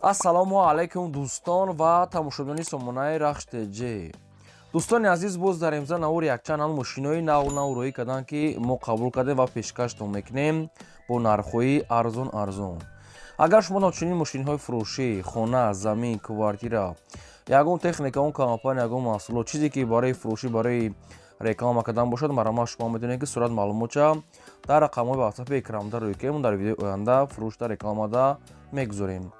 Ассалому алайкум, дӯстон ва тамошобинони сомонаи Рахш ТЖ. Дӯстони азиз, боз дар имза навори якчанд ҳам мошинои нав нав рӯӣ карданд, ки мо қабул кардем ва пешкаштон мекунем бо нархҳои арзон арзон. Агар шумо чунин мошинҳои фурӯшӣ, хона, замин, квартира, ягон техника, он компания, ягон маҳсулот, чизе ки барои фурӯшӣ, барои реклама кардан бошад, марҳамат, шумо метавонед, ки сурат маълумотча дар рақамҳои ватсапи экранда рӯй кунем. Дар видеои оянда фурӯшда, рекламада мегузорем.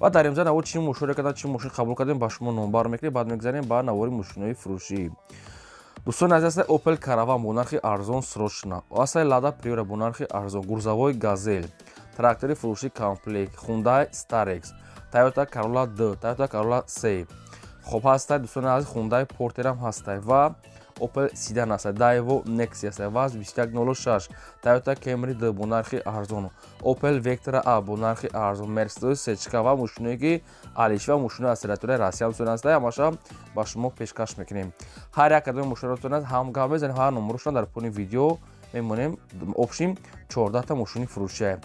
Ва дар имза навор чӣ мушоҳида кардам, чӣ мошин қабул кардем, ба шумо номбар мекунем. Баъд мегзарем ба навори мошинои фурӯшӣ. Дӯстони азиз, астаи Опел Караван бо нархи арзон, срочно астаи Лада Приора бо нархи арзон, грузовой Газель, трактори фурӯшӣ комплект, Хундай Старекс, Тойота Карола д, Тойота Карола с. Хоб, ҳастай, дӯстони азиз, Хундай Портерам ҳастай ва Опел Седан ҳастай, Дайво Некси ҳастай, ВАЗ 2106, Тойота Кемри д бо нархи арзон, Опел Вектра А бо нархи арзон, Мерседес сечка ва мошиное ки алиш ва мошинои аз территорияи Россия ҳастай, ҳамаша ба шумо пешкаш мекунем. Ҳар як кадоми мошиноро ҳам гап мезанем, ҳар номерошон дар пони видео мемонем. Общем, 14та мошини фурӯшия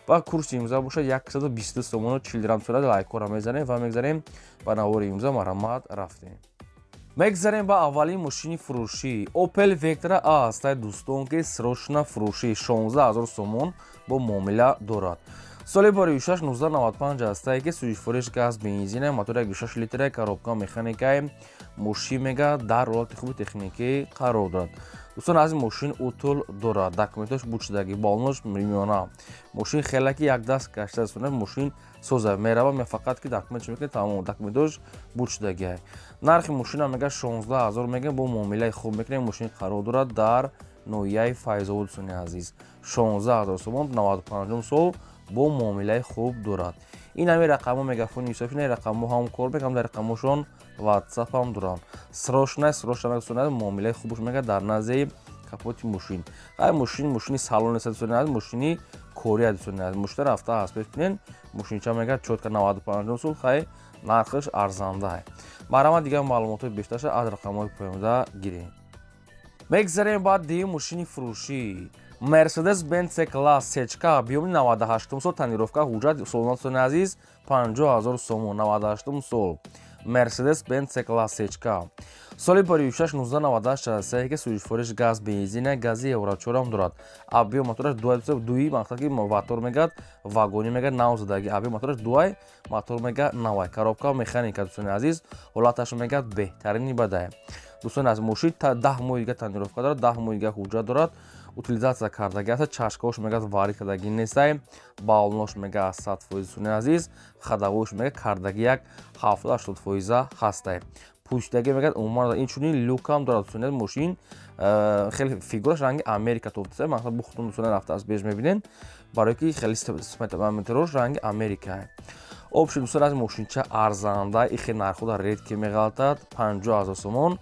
ва курси имза бошад 120 сомону 40 дирам. Сурат лайкҳоро мезанем ва мегзарем ба навори имза. Марҳамат, рафтем. Мегзарем ба аввалин мошини фурӯшӣ. Опел Вектра А ҳастай, дӯстон, ки срочно фурӯшӣ, 16 000 сомон бо муомила дорад. Соли бори 6 1995 ҳастае, ки сӯзишфориш газ, бензина, мотори 6 литра, коробка механикаи. Мошин мега дар ҳолати хуби техникӣ қарор дорад. Дӯстон, аз мошин утул дорад, документош бучдагӣ, баллонош миёна. Мошин хеле ки як даст гашта, мошин соза мерава, фақат ки документ мекунед, тамом, документош бучдагиай. Нархи мошина мега 16 ҳазор мегӯем, бо муомилаи хуб мекунем. Мошин қарор дорад дар ноҳияи Файзобод. Дӯстони азиз, 16 ҳазор сомон, 95 сол, бо муомилаи хуб дорад. Ин ҳами рақамҳо мегафони Юсуф, ин рақамҳо ҳам кор мекунам, дар рақамҳошон ватсап ҳам доранд. Срочно, срочно, дӯстони, муомилаи хубш мега дар назди капоти мошин. Ҳай, мошин мошини салон нест, дӯстони азиз, мошини кория. Дӯстони азиз, мошина рафта аст, пеш кунен, мошинча мега чётко, 95 сол. Хай, нархаш арзанда. Марҳамат, дигар маълумотҳои бештарша аз рақамҳои поёнда гирем. Мегзарем баъд дигар мошини фурӯшӣ. Мерседес Бенц С класс сечка, биёми 98 сол, тонировка, ҳуҷҷат солонатони азиз, 50 ҳазор сомон, 98 сол, Мерседес Бенц С класс сечка, соли 56 1998 ҳастае, ки сӯзишфориш газ, бензина, гази евро 4-ам дорад. Объём мотораш дуи, мақсад ки мотор мегад вагони, мегад нав задаги, объём мотораш дуай, мотор мега навай, коробка механика. Дӯстони азиз, ҳолаташ мегад беҳтарини бадай. Дӯстони азиз, мошин 10 моҳи дига тонировка дорад, 10 моҳи дига ҳуҷҷат дорад, утилизация кардаги аст, чашкаош мегад варид кардаги нестай, баллонош мега 100%. Дӯстони азиз, ходовойш мега кардаги як 70-80 фоиза ҳастай, пӯшидаги мегад умуман. Инчунин люкам дорад. Дӯстони, мошин хеле фигураш ранги Америка тофтаса, мақсад бухтун. Дӯстони, рафта аз беж мебинен, барое ки хеле метрош ранги Америка. Общем, дӯстон, аз мошинча арзанда, ихе нархҳо дар редки меғалтад, 50 000 сомон.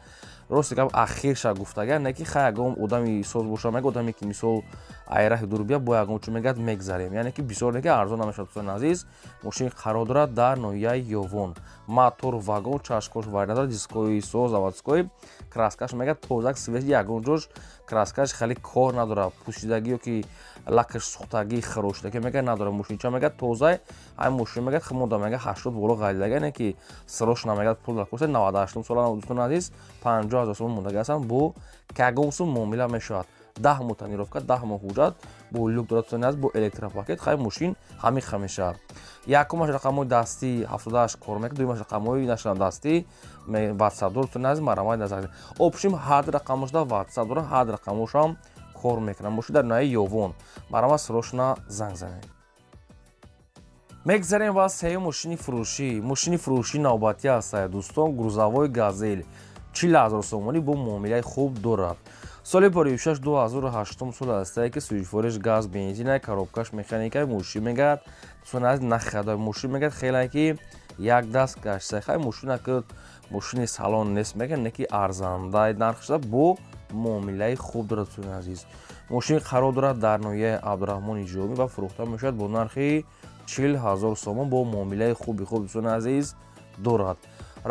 Рости гап, ахирша гуфтага, не ки хай, ягон одами соз боша, мега одаме ки мисол айраҳи дур бия, бо ягон чун мегад мегзарем, яъне ки бисёр неки арзон намешавад. Дӯстони азиз, мошин қарор дорад дар ноҳияи Ёвон, мотор вагон, чашкош вари надорад, дискои соз, заводской, краскаш мегад тозак, свежий, ягон ҷош краскаш хеле кор надорад, пӯшидагӣ ё ки лакаш сӯхтагӣ, харошидагӣ мега надорад. Мошинча мегад тозай. Ай мошин мегад химода мега 80 боло ғалидага, яъне ки срочно мегад пул дар 98 сола. Дӯстони азиз, 50 000 сомон мондаги ҳастанд, бо ягон сум муомила мешавад. 10 моҳ тонировка, 10 моҳ ҳуҷҷат, бо люк дорад, дӯстони азиз, бо электропакет. Хай, мошин ҳамиха мешавад. Якумаш рақамҳои дастӣ 78 кор мекунад, дуюмаш рақамҳои нашам дастӣ ватсап дорад. Дӯстони азиз, марҳамат, назар. Общем, ҳар рақамошда ватсап дорад, ҳар рақамошам кор мекунад. Мошин дар ноҳияи Ёвон, марҳамат, срочно занг занед. Мегзарем ба сеюм мошини фурӯшӣ. Мошини фурӯшӣ навбатӣ ҳастад, дӯстон, грузовой Газель, 40 000 сомонӣ, бо муомилаи хуб дорад. Соли 56 2008 сол ҳастае, ки сӯзишфориш газ, бензина, коробкаш механика. Мошин мегад, дӯстони азиз, нахада мошин мегад хеле ки як даст гашта. Хай, мошина ки мошини салон нест, мегад не ки арзанда нархшда, бо муомилаи хуб дорад. Дӯстони азиз, мошин қарор дорад дар ноҳияи Абдураҳмони Ҷомӣ ва фурӯхта мешавад бо нархи 40 000 сомон, бо муомилаи хуби хуб, дӯстони азиз, дорад.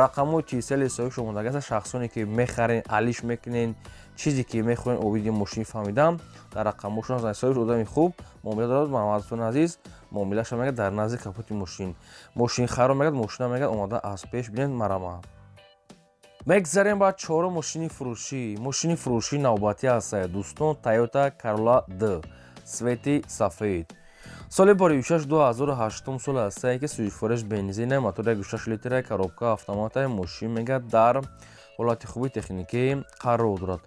Рақамҳои тисели соҳиб шумодагаста, шахсоне ки мехарен, алиш мекунен, чизе ки мехоҳен оиди мошин фаҳмидам, дар рақамҳошон занед. Соҳиб одами хуб муомила дорад. Маҳмаддӯстони азиз, муомилаша мегӯяд дар назди капоти мошин. Мошинхаро мегӯяд, мошина мегӯяд омада аз пеш бинед, марама. Мегзарем ба чорум мошини фурӯшӣ. Мошини фурӯшии навбатӣ ҳастад, дӯстон, Toyota Corolla D, цвети сафед. Соли боришаш 2008 сол ҳастае, ки сӯзишвориш бензина, мотор 1,6 литра, коробка автомата. Мошин мегӯяд дар ҳолати хуби техникӣ қарор дорад.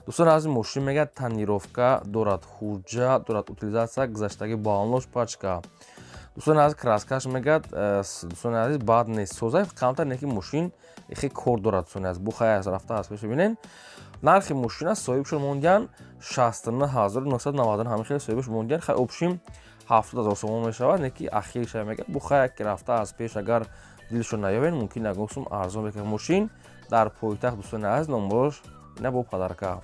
Дӯстон азиз, мошин мегӯяд тонировка дорад, ҳуҷҷат дорад, утилизация гузаштагӣ, баллонош пачка. Дӯстони азиз, краскаш мегӯяд, дӯстони азиз, бад нест, соза камтар не, ки мошин хе кор дорад. Дӯстони азиз, бухай аз рафта аз пеш бинен. Нархи мошина соҳибшон мондиян 69 990, ҳамин хеле соҳибаш мондиян. Хай, общим 70 000 сомон мешавад, не ки ахириша мегӯяд бухай ки рафта аз пеш агар дилшон наёбен, мумкин ягон сум арзон бекунад. Мошин дар пойтахт, дӯстони азиз, номерош ина бо подарка.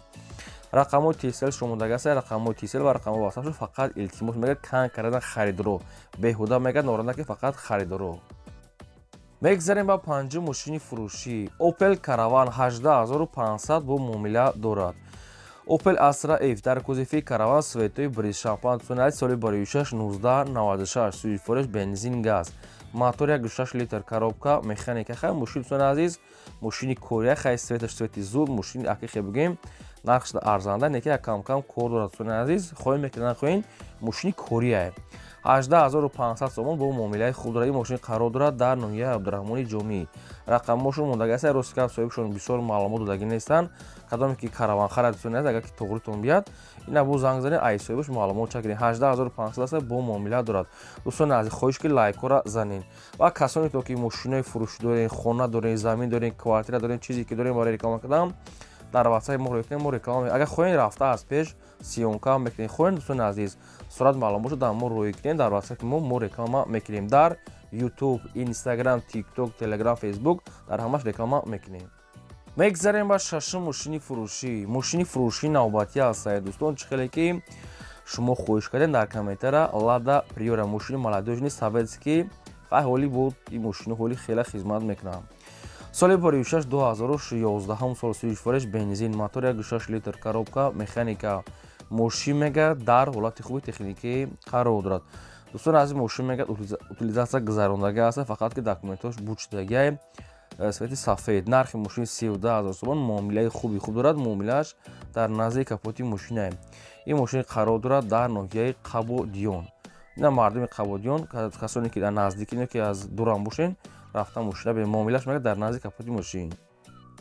Рақамҳои тисел шумодагаста, рақамҳои тисел ва рақамҳои ватсап. Фақат илтимос мегӯяд, кан кардан харидоро беҳуда мегӯяд норанда, ки фақат харидоро. Мегзарем ба панҷум мошини фурӯшӣ. Opel Caravan 18 500 бо муомила дорад. Opel Astra F дар кузови Caravan, цветои бриз шампан, соли бароишаш 1996, сӯзишвориш бензин, газ, мотор 1,6 литр, коробка механика. Хай, мошин, дӯстони азиз, мошини кория. Хай, цветаш цвети зуд мошини аки хе бигем, нархш арзанда, не ки як кам-кам кор дорад. Дӯстони азиз, хоҳем мекунед, нахоҳем, мошини корияе. 18 500 сомон бо муомилаи хуб дорад. Ин мошин қарор дорад дар ноҳияи Абдураҳмони Ҷомӣ. Рақамҳошон мондагиаст. Рости гап, соҳибшон бисёр маълумот додагӣ нестанд. Кадоме ки караван харад, дӯстони азиз, агар ки тоғритон биёд, ина бо занг занед, ай соҳибаш маълумот чак гиред. 18 500 аст, бо муомила дорад. Дӯстони азиз, хоҳиш ки лайкҳоро занед ва касоне то ки мошинои фурӯшӣ доред, хона доред, замин доред, квартира доред, чизе ки доред барои реклама кардан, дар ватсапи мо рӯй кунед, мо реклама. Агар хоҳед, рафта аз пеш съёмка мекунед. Хоҳед, дӯстони азиз, сурат маълум бошад, дар мо рӯй кунед, дар ватсапи мо, мо реклама мекунем. Дар Ютуб, Инстаграм, Тикток, Телеграм, Фейсбук, дар ҳамаш реклама мекунем. Мегзарем ба шашум мошини фурӯшӣ. Мошини фурӯшии навбатӣ ҳастад, дӯстон, чӣ хеле ки шумо хоҳиш кардем дар комментара, Лада Приора, мошини молодёжный советский. Хай, ҳоли буд ин мошини, ҳоли хеле хизмат мекунам. Соли боришаш 2011 сол, сӯзишвориш бензин, мотор 1,6 литр, коробка механика. Мошин мегӯяд дар ҳолати хуби техникӣ қарор дорад. Дӯстони азиз, мошин мегӯяд утилизация гузарондагӣ аст, фақат ки документҳош бучидагиай, цвети сафед. Нархи мошин 32 000 сомон, муомилаи хуби хуб дорад. Муомилааш дар назди капоти мошинае. Ин мошин қарор дорад дар ноҳияи Қабодиён. Ина мардуми Қабодиён, касоне ки дар наздикӣ, ки аз дурам бошен, рафта мошина бе, муомилааш мегӯяд дар назди капоти мошин.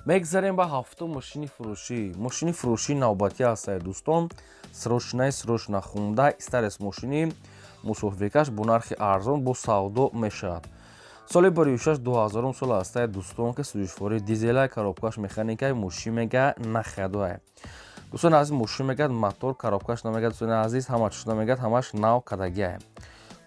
Мегзарем ба ҳафтум мошини фурӯшӣ. Мошини фурӯшии навбатӣ ҳастад, дӯстон, срочный срочно Хундай Старес, мошини мусофиркаш, бо нархи арзон бо савдо мешавад. Соли боришаш 2000 сол ҳастад, дӯстон, ки сӯзишвории дизела, коробкаш механикай. Мошин мега на ходовая. Дӯстони азиз, мошин мегӯяд мотор, коробкаш намегӯяд. Дӯстони азиз, ҳама чиз намегӯяд, ҳамаш нав кадагиае.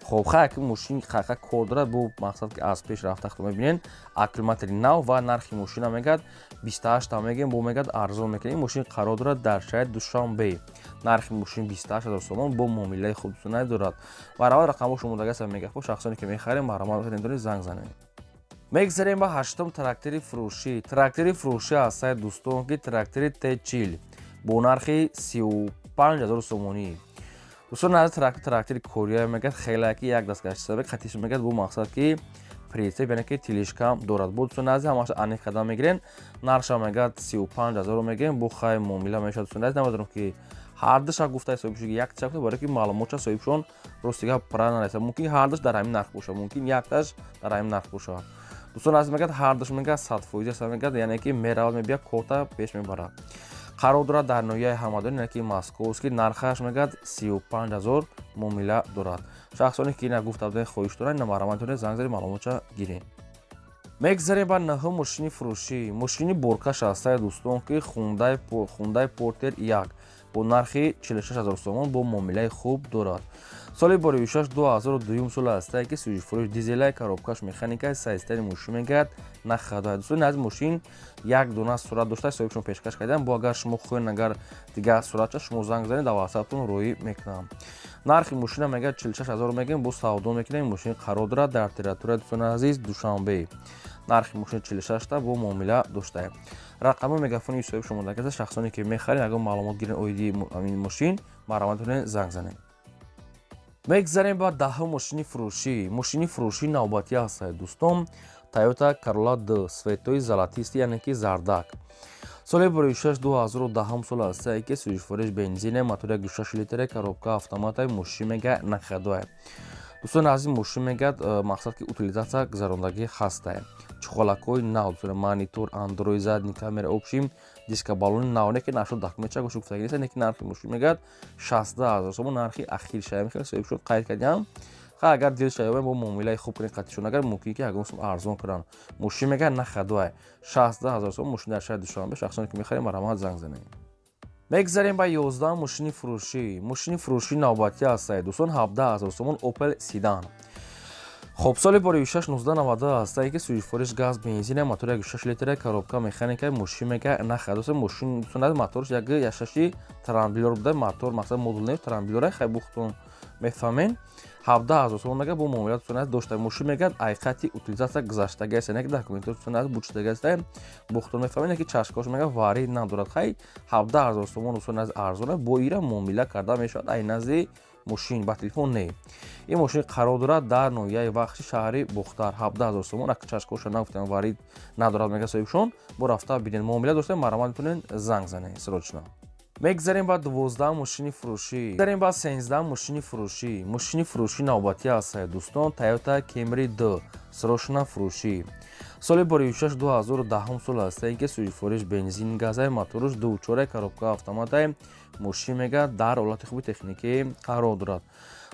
Хоб, хай, ки мошин хайха кор дорад, бо мақсад ки аз пеш рафта худо мебинен, аккумулятори нав ва нархи мошина мегӯяд 28 мегӯем, бо мегӯяд арзон мекунем. Ин мошин қарор дорад дар шаҳри Душанбе. Нархи мошин 28 000 сомон, бо муомилаи хуб дӯстона дорад. Ва равад рақамҳо шумодагаста мегафо. Шахсоне ки мехарем, марҳамат, занг занед. Мегзарем ба ҳаштум трактори фурӯшӣ. Трактори фурӯшӣ ҳастад, дӯстон, ки трактори Т40 бо нархи 35 000 сомонӣ. Дӯстон, аз трактор, трактори кория мегӯяд, хеле ки як даст гаштасабе қатиш мегӯяд, бо мақсад ки прицеп, яъне ки тележкам дорад. Бо дӯстон азиз, ҳамаша аниқ қадам мегирен. Нархша мегӯяд 35 000 мегирем, бо хай муомила мешавад. Дӯстон азиз, намедонам ки ҳардуша гуфта ҳисобишон, якташа гуфта, барои ки маълумотша соҳибшон рости гап пара нареса. Мумкин ҳардуш дар ҳамин нарх бошад, мумкин якташ дар ҳамин нарх бошад. Дӯстон азиз, мегӯяд ҳардуш мегӯяд 100% аст, мегӯяд, яъне ки меравад, мебиёд, корта пеш мебарад. Қарор дорад дар ноҳияи Ҳамадон, яъне ки Московский. Нархаш мегӯяд 35 000, муомила дорад. Шахсоне ки ина гуфта будем, хоҳиш доранд, ина марҳамат, метавонед занг занед, маълумотша гирем. Мегзарем ба наҳум мошини фурӯшӣ. Мошини боркаш ҳастад, дӯстон, ки Хундай Портер 1 бо нархи 46 000 сомон, бо муомилаи хуб дорад. Соли боришаш 2002 сол ҳастае, ки сӯзишфурӯш дизелай, коробкаш механика, состояни мошин мегӯяд на ходовая. Дӯстони азиз, мошин як дона сурат дошта, соҳибшон пешкаш кардам. Бо агар шумо хоҳед, агар дигар суратча, шумо занг занед, дар ватсаптон роҳӣ мекунам. Нархи мошина мегӯяд 46 000 мегӯем, бо савдо мекунем. Мошин қарор дорад дар территорияи, дӯстони азиз, Душанбе. Нархи мошин 46-та, бо муомила доштае. Рақами мегафони соҳиб шумода. Шахсоне ки мехаред, ягон маълумот гирен оиди ҳамин мошин, марҳамат, метавонед занг занед. Мегзарем ба 10-ум мошини фурӯшӣ. Мошини фурӯшӣ навбатӣ ҳастад, дӯстон, Тойота Corolla Д, цветои золотистый, яъне ки зардак. Соли 6 2010 сол ҳастае, ки сӯзишвориш бензине, мотори 6 литре, коробка автомата. Мошин мега на ходовая. Дӯстони азиз, мошин мегӯяд, мақсад ки утилизация гузарондагӣ ҳастае. Чехолакҳои нав, монитор андроид, задний камера, общем, диска, баллони нав, не ки нашуд, документча гошу гуфтагӣ нест, не ки нархи мошин мегӯяд 62 000 сомон. Нархи ахир шая соҳиб шуд, қайд кардиам. Ха, агар дил шаёбем, бо муомилаи хуб кунед қатишон, агар мумкин ки ягон сум арзон кунанд. Мошин мегӯяд на ходовая, 62 000 сом. Мошин дар шаҳри Душанбе. Шахсоне ки мехарем, марҳамат, занг занед. Мегзарем ба 11 мошини фурӯшӣ. Мошини фурӯшӣ навбатӣ ҳастае, дӯстон, 17 000 сомон, Опел седан. Хоб, соли бори 6 1990 ҳастае, ки сӯзишвориш газ, бензина, мотор 6 литра, коробка механика. Мошин мега на ходовая. Мошин моторш як яшаши трамблёр буда, мотор мақсад модул не, трамблёра. Хай, бухтон мефаҳмен. 17 000 сомон мега, бо муомила дошта. Мошин мегӯяд, айқати утилизация гузаштаги аст, яъне ки документҳо бучидаги аст. Бухтон мефаҳмед, ки чашкош мега вари надорад. Хай, 17 000 сомон, дӯстони азиз, арзона, бо ира муомила карда мешавад. Ай назди мошин ба телефон не. Ин мошин қарор дорад дар ноҳияи Вахши, шаҳри Бохтар. 17 000 сомон. Ак чашкоша нагуфтам, варид надорад, мега соҳибшон. Бо рафта бинед, муомила дошта, марҳамат, метавонед занг занед срочно. Мегзарем ба 12 мошини фурӯшӣ. Мегзарем ба 13 мошини фурӯшӣ. Мошини фурӯшӣ навбатӣ ҳастад, дӯстон, Тойота Кемри Д, срочно фурӯшӣ. Соли бори 6 2010 сол ҳастае, ки сӯзишвориш бензин, газай, моторш дучора, коробка автоматай. Мошин мега дар ҳолати хуби техникӣ қарор дорад.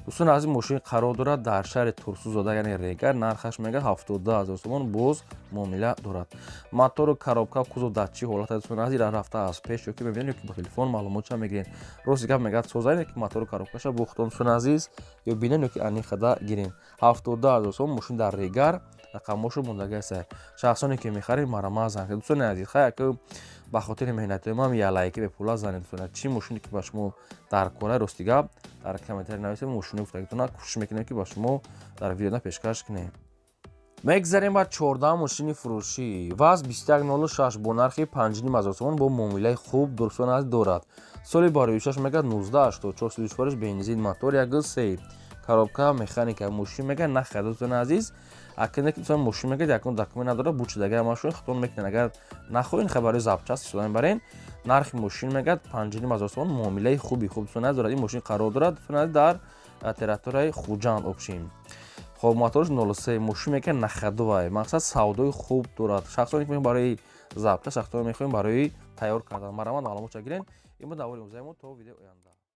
Дӯстони азиз, мошин қарор дорад дар шаҳри Турсунзода, яъне Регар. Нархаш мега 72 000 сомон, боз муомила дорад. Мотору коробка, кузов дар чӣ ҳолат, дӯстони азиз, рафта аз пеш ёки мебинед, ёки бо телефон маълумотша мегиред. Рости гап, мегӯяд, созае, ки мотору коробкаша бухтон, дӯстони азиз, ё бинед, ёки аниқада гирен. 72 000 сомон, мошин дар Регар, рақамҳошо мондагӣ аст. Шахсоне ки мехаред, марҳамат, занг. Дӯстони азиз, хай, ака, ба хотири меҳнатиҳои ман я лайки бепула занед. Дӯстони, чӣ мошине ки ба шумо дар кора, рости гап, дар комментарий нависед мошини гуфтагитона, кӯшиш мекунем, ки ба шумо дар видео пешкаш кунем. Мегзарем ба 14 мошини фурӯшӣ. ВАЗ 2106 бо нархи 5,5 ҳазор сомон, бо муомилаи хуб, дӯстони азиз, дорад. Соли барои 6 мега 1984, сӯзишвориш бензин, мотор 1.3, коробка механика. Мошин мега на ходовая. Дӯстони азиз, акне ки мошин мега ягон документ надорад, бучидаги машон худтон мекунед. Агар нахоҳед, хай, барои запчасть истифода мебарен. Нархи мошин мегӯяд 5,5 ҳазор сомон, муомилаи хуби хуб, дӯстони азиз, дорад. Ин мошин қарор дорад, дӯстони азиз, дар территорияи Хуҷанд. Общем, хоб, моторш 03. Мошин мегӯяд на ходовая, мақсад савдои хуб дорад. Шахсоне ки мехоҳем барои запчасть, шахсоне мехоҳем барои тайёр кардан, марҳамат, маълумотша гирен. Ин буд навори имрӯзаи мо. То видеои оянда.